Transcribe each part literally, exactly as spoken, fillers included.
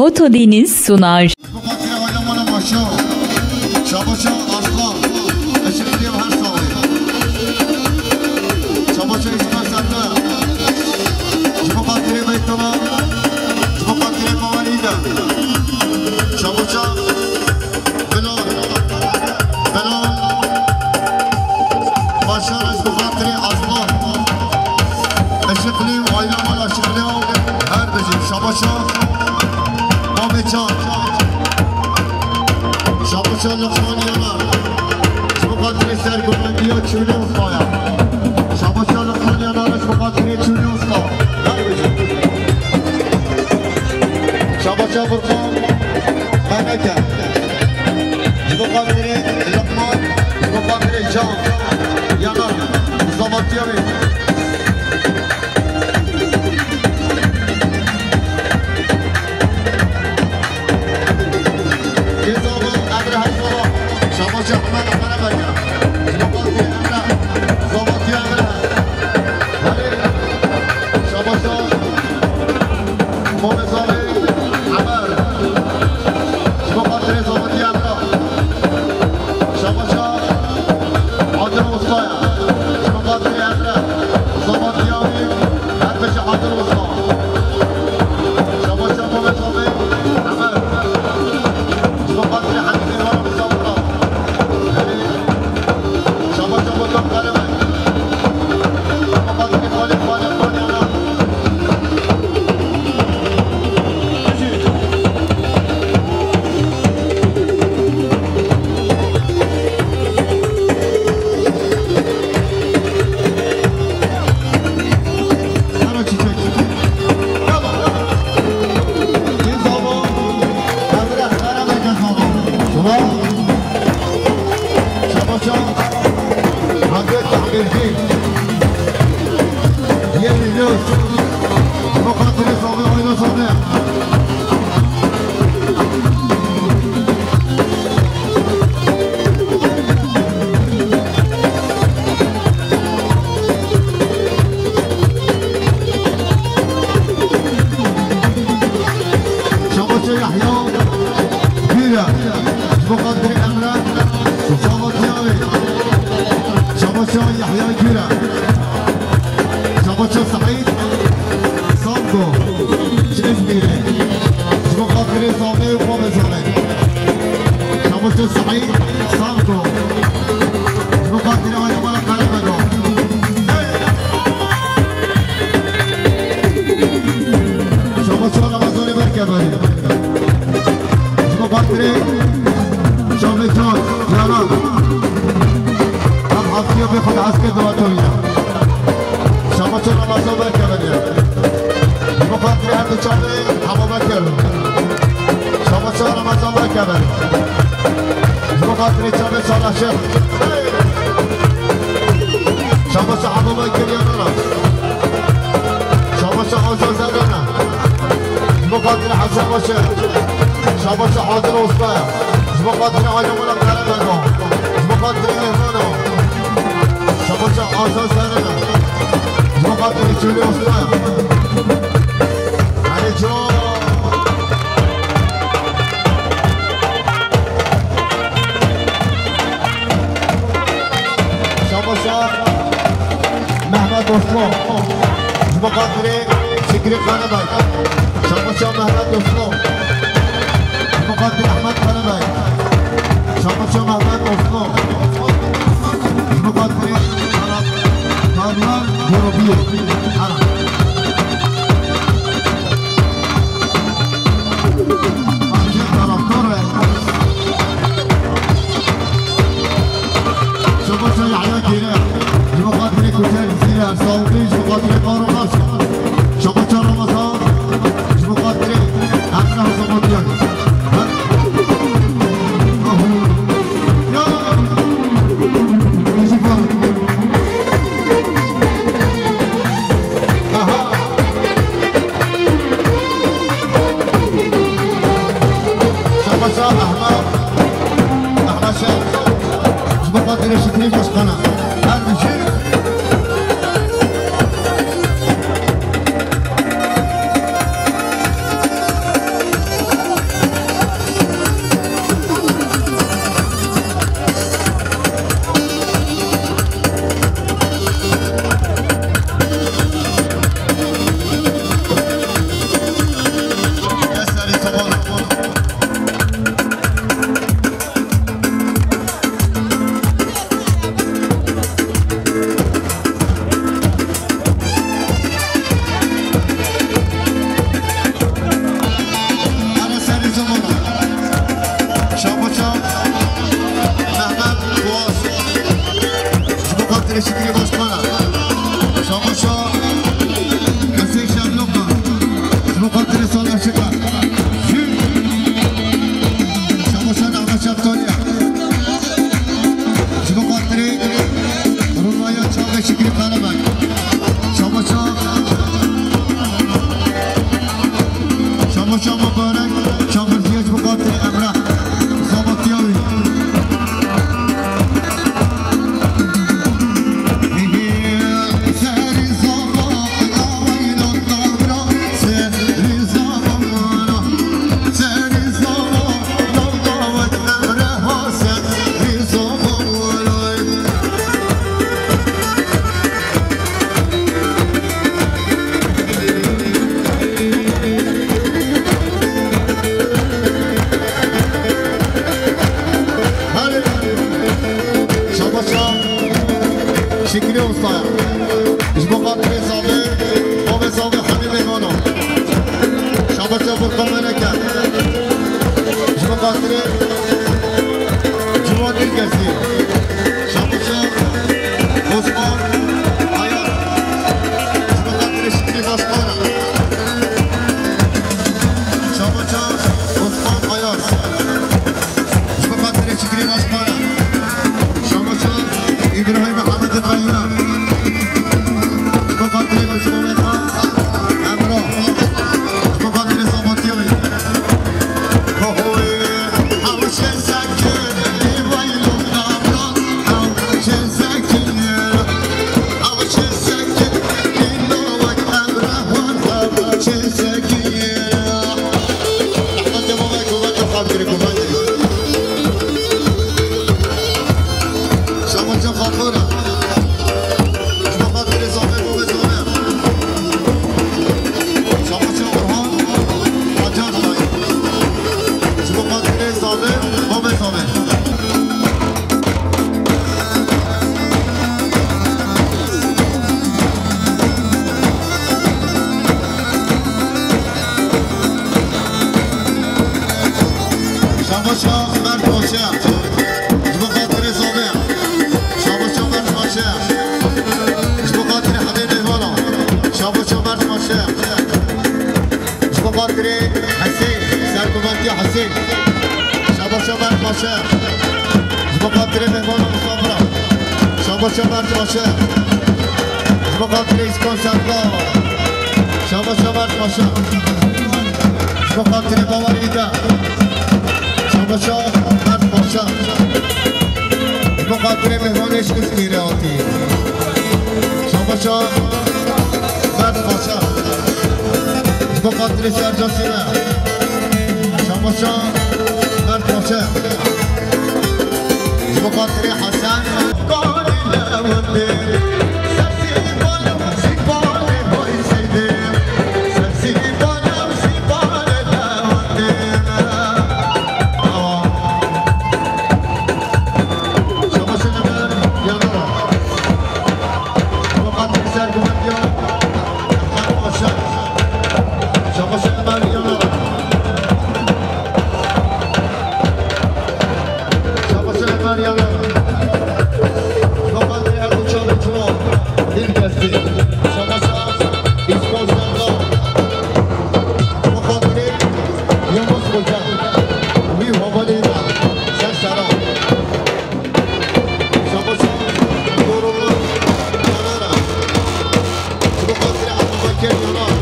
Hotodeniz sunar. Ji bo xatirê aile mala Maşo. Şabaşa Arslan. Eşrefî û her saxlê. Şabaşa Îsmaîl Server. Ji bo xatirê Beytula. Ji bo xatirê Mawalî de. Şabaşa Bilal. Bilal. Başar ji bo xatirê Aslan. Işıklı, aile mala Işıklı. Her bijî. Şabaşa Mamê Can. Şabaşa Lokman Yanar. Ji bo xatirê sergovendiya Çûlê Ustaya. Şabaşa Lokman Yanar ji bo xatirê Çûlê Usta. Her bijî. Şabaşa Furkan Meneke. Ji bo xatirê Lokman, ji bo xatirê Can Yanar. Zavatiya wê. Kêzava Emre Hezava. Şabaşa Huma Emre Bega. Ji bo xatirê Emre. Zavatiya Emre. Hadi. Şabaşa Mohamed Zahir Emer. Ji bo xatirê Zavatiya Emre. Şabaşa Adil Ustaya. Ji bo xatirê Emre. Zavatiya wî. Her bijî Adil Usta. Şabaşa Mohamed Zahir Emer. Ji bo xatirê Hemîdê Wara Mustafa. Şabaşa Motor Kalemay. Şabaşa Hadi Tahmirci. Yeni Yunus. Mukaddes abi, oyna sahne. Şabaşa Yahya Gure. Ji bo xatirê Emre. Şabaşa Yahya Gure. Şabaşa Saîd Sango. Ji Îzmîrê. Ji bo xatirê Zame û Xwemê Zame. Şabaşa Saîd Sango. Ji bo xatirê aile mala Kalemego. Şabaşa Ramazanê Berkeverî. Ji bo xatirê çavê can, canan. Ev haftiya bê xwe hez kir dewata wî de. Şabaşa Ramazan Berkeverî. Ji bo xatirê her du çavê Hemo Bekir. Şabaşa Ramazan Berkeverî. Ji bo xatirê çavê Sala Şêx. Şabaşa Hemo Bekir yanana. Şabaşa Azan Zerrana. Ji bo xatirê Hesen Başar. Şabaşa Adil Usta. Ji bo xatirê aile mala Kalemego. Ji bo xatirê Mehmano. Şabaşa Azan Serena. Ji bo xatirê Çolê Usta. Hadi can. Şabaşa Mehmet Osman. Ji bo xatirê Fikrî Karabay. Şabaşa Mehmet Osman. Ji bo xatirê Ehmed Karabay. Şabaşa Mehmet Osman. Ji bo xatirê Karabay. Karabay Gurubî. Hera. Ancak taraftar e. Şabaşa Yahya Kêre. Ji bo xatirê Koçer Zîre. Sağlıklı ji bo xatirê Karo Karsa. Şabaşa Ramazan. Ji bo xatirê Emre Hasan Batiyan. Ya. Recep abi. Mubarek, Şamirciye ji bo xatirê Emrah, Zabatiyawî. Şabaşa Şükrü Usta. Ji bo xatirê Zabê, Babê Zabê Hemî Mêvano. Şabaşa Furkan Meleke. Ji bo xatirê Ciwan Dilkesî. Şabaşa Osman Ayaz. Ji bo xatirê Şükrî Başkana. Şabaşa Osman Ayaz. Ji bo xatirê Şükrî Başkana. Şabaşa Îbrahîm Ehmed Kayra. Ji bo xatirê Mesûdê Xan Emrah. Ji bo xatirê Zabatiyê. Ji bo xatirê Zalim, Babê Zalim. Şabaşa Mert Paşa. Ji bo xatirê Zalim. Şabaşa Mert Paşa. Ji bo xatirê Hemê Mêvana. Şabaşa Mert Paşa. Ji bo xatirê Hesên, serkuventiya Hesên. Şabaşa Mert Paşa. Ji bo xatirê mêvana misafira. Şabaşa Mert Paşa. Ji bo xatirê Îskan Serdawa. Şabaşa Mert Paşa. Ji bo xatirê Bawarî de. Şabaşa Mert Paşa. Ji bo xatirê mêvanê ji Îzmîrê hatî. Şabaşa Mert Paşa. Ji bo xatirê Serca Sîne. Şabaşa Mert Paşa. Ji bo xatirê Hesen. Şabaşa Nurullah Yanara. Ji bo xatirê Ebubekir Yanar.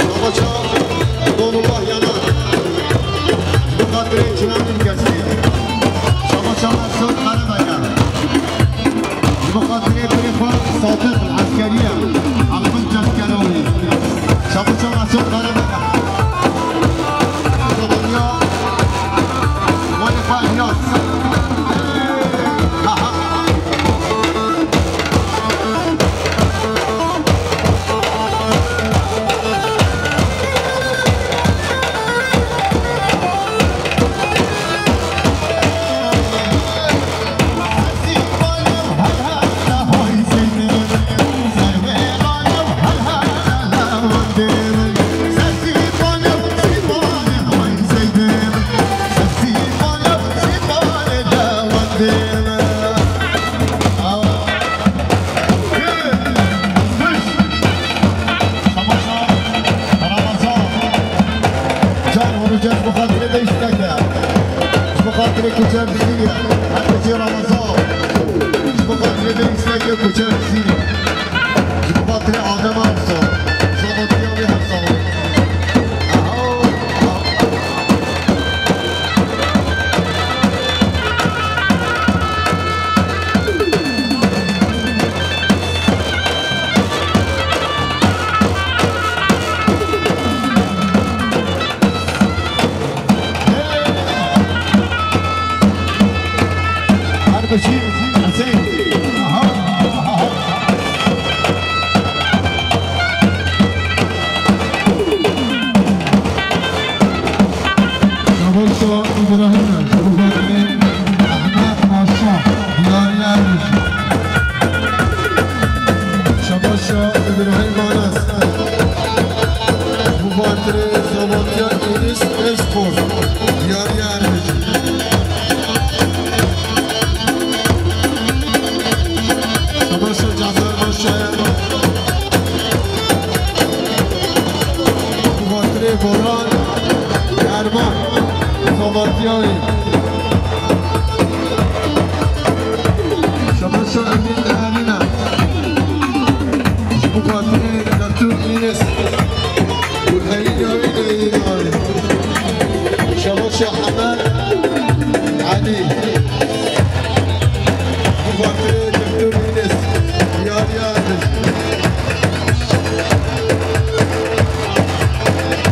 Şabaşa Nurullah Yanar. Ji bo xatirê Çinan Dilkesî. Şabaşa Mesûd Qerebeke. Ji bo xatirê birê xwe Sadiq Eskeriye. Ehmed Cezkerawî. Şabaşa Mesûd Qerebeke. Şabaşa Walifa Ilyas. Can vuracağız bu hatire de istekle. Bu hatire kuçer bizi ya. Herkese Ramazan. Bu hatire de istekle kuçer bizi. Bu hatire Adem Arsa. Zaten bir Arsa. Aha. Hüseyin. Aha, aha. Şabaşa İbrahim, Şabaşa Ahmet Paşa, Diyarî Ermiş. Şabaşa İbrahim Anas. Bu xatirê Zamantiya Enis Espor, Diyarî Ermiş. Şabaşa Cafer Maşe. Xatirê Boran Erman. Xabatiyayê. Şabaşa Emin Erîna. Ji bo xatirê Doktor Înes. Şabaşa Hemed Elî. Bi xatirê Doktor Înes, Diyarî Ermiş.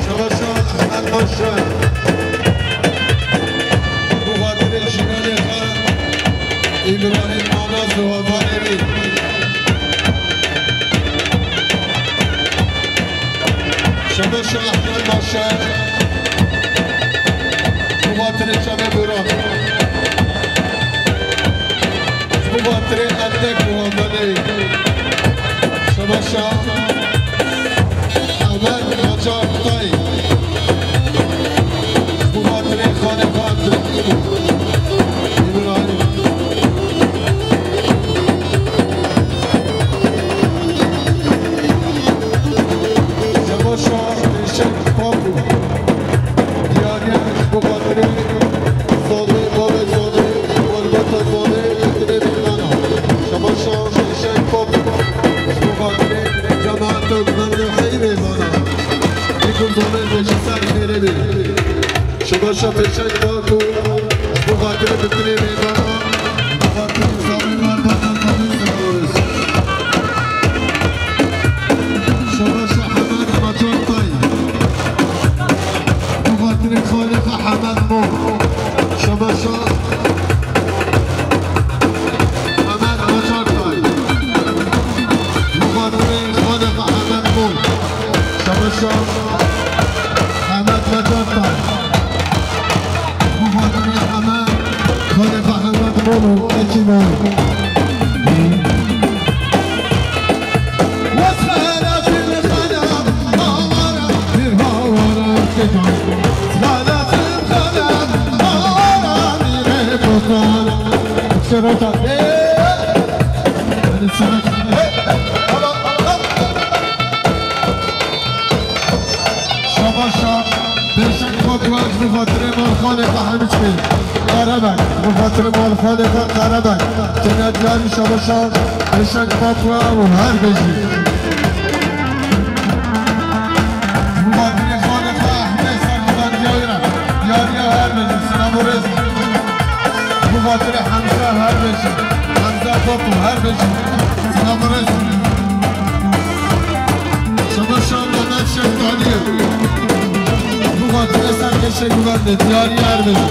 Şabaşa Ehmed Maşe. Bi xatirê jiyanê xwe Îbrahîm Anas û hevalê wî. Şabaşa Ehmed Maşe. Bi xatirê çavê Boran. Ji bo xatirê Endek û Amelê. Şabaşa Ehmed Macar Tay. Ji bo xatirê Xalê Xatir. Îbrahîm. Şabaşa Pêşek Paku. Diyarî ji bo xatirê Zalê, bavê Zalê, malbata Zalê, dilê mêvana. Şabaşa Pêşek Paku. Ji bo xatirê cemaeta merdê heyî mêvana. Ê ku Zalê pêşî ser xêrê bê. Şabaşa Pêşek Paku. Ji bo xatirê bitinê mêvana. Bi xatirê Zalê, malbata Zalê, selamet. Şabaşa Hemed Macar Tay. Bi xatirê xalê xwe Hemed Mor. Şabaşa Hemed Macar Tay. Bi xatirê xalê xwe Hemed Mor. Şabaşa Hemed Macar Tay. Bu xatirê Hemed, xalê xwe Hemed Mor û Ekî Mor. Şabaşa Pêşek Fatwa ji bo xatirê malxanê xwe Hemîçkê Qerebek, ji bo xatirê malxanê xwe Qerebek. Têne diyarî şabaşa Pêşek Fatwa û her bijî. Ji bo xatirê xalê xwe Ehmed Serhildan diyarî re. Diyarî ya her bijî. Silav û rêz. Ji bo xatirê Hemza her bijî. Hemza Fatwa her bijî. Silav û rêz. Şabaşa Mehmet Şeftaliye. Bu xatirê ser keşe güvende, diyarî Erbil.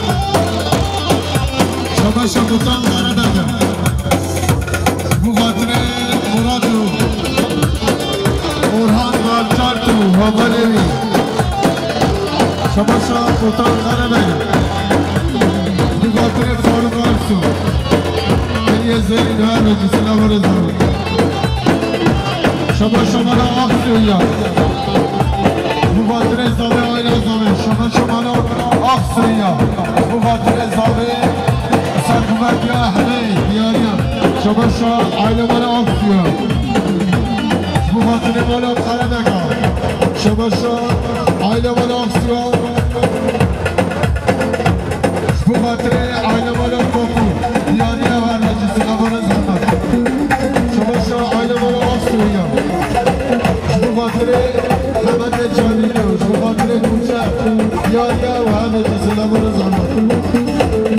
Şabaşa Mutan Karadağ. Bu xatirê Murat û Orhan Balçart û Hamalê wî. Şabaşa Mutan Karadağ. Bu xatirê Faruk Arsu. Hediye Zerîn her wekî silav û rêz. Şabaşa mala Aksuya. Bu xatirê Zavê, aîla Zavê. Şabaşa mala Aksuya. Bu xatirê Zavê. Serkuvetiya Ehmeyê, diyariya. Şabaşa aîla mala Aksuya. Bu xatirê mala Karadeka. Şabaşa aîla mala Aksuya. Ji bo xatirê aîla mala Koku, diyariya û her bijî, silav û rêz Hemedê. Şabaşa aîla mala Aksoya. Ji bo xatirê Hemedê Canî, ji bo xatirê Tuğçe, diyariya û her bijî, silav û rêz Hemedê.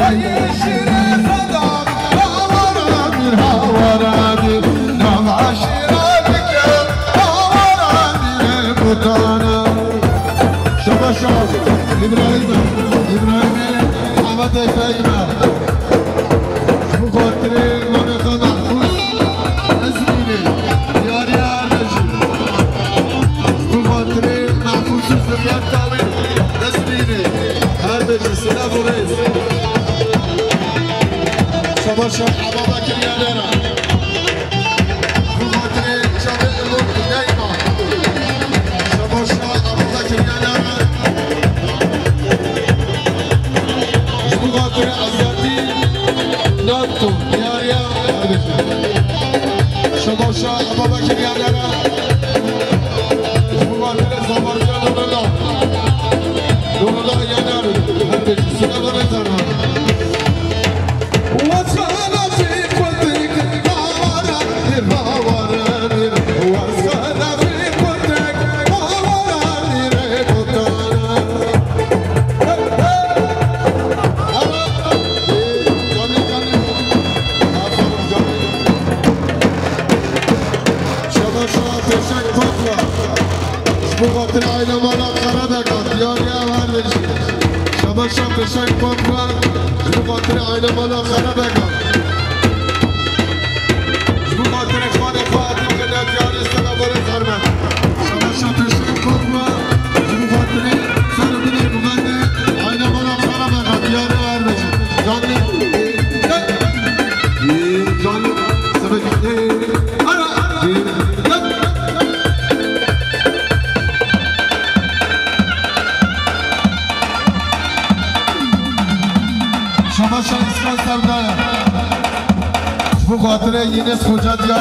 Ey şîrê Xedam, hawara bir, hawara bir, nav eşîra dike, hawara bir, butana. Şabaşa, İbrahim, İbrahim, Ahmet Efendi. Bu xatir Silav û rêz. Şabaşa Ebabekir Yanera. Ji bo xatirê çavê Êmûr Dayma. Şabaşa Ebabekir Yanera. Ji bo xatirê azadî NATO diyariya. Şabaşa Ebabekir Yanera. Ji bo xatirê Zamartiya Nurullah. Nurullah Yanar. Her pêşî silav û rêz. Şabaşa Pêşeng Fatma. Ji bo xatirê aîle mala Karabega, diyariya ew her dijî. Şabaşa Pêşeng Fatma, ji bo xatirê aîle mala Karabega. Ji bo xatirê xalê xwe hatî kiriye diyarî, silav û rêz. Şabaşa Pêşeng Fatma, ji bo xatirê ser û binê Mugandê, aîle mala Karabega, diyarî ew her dijî. Canî, canî, sivik, ara, ara. Şabaşa Îsmaîl Serdar. Ji bo xatirê Yînis Xoca diyar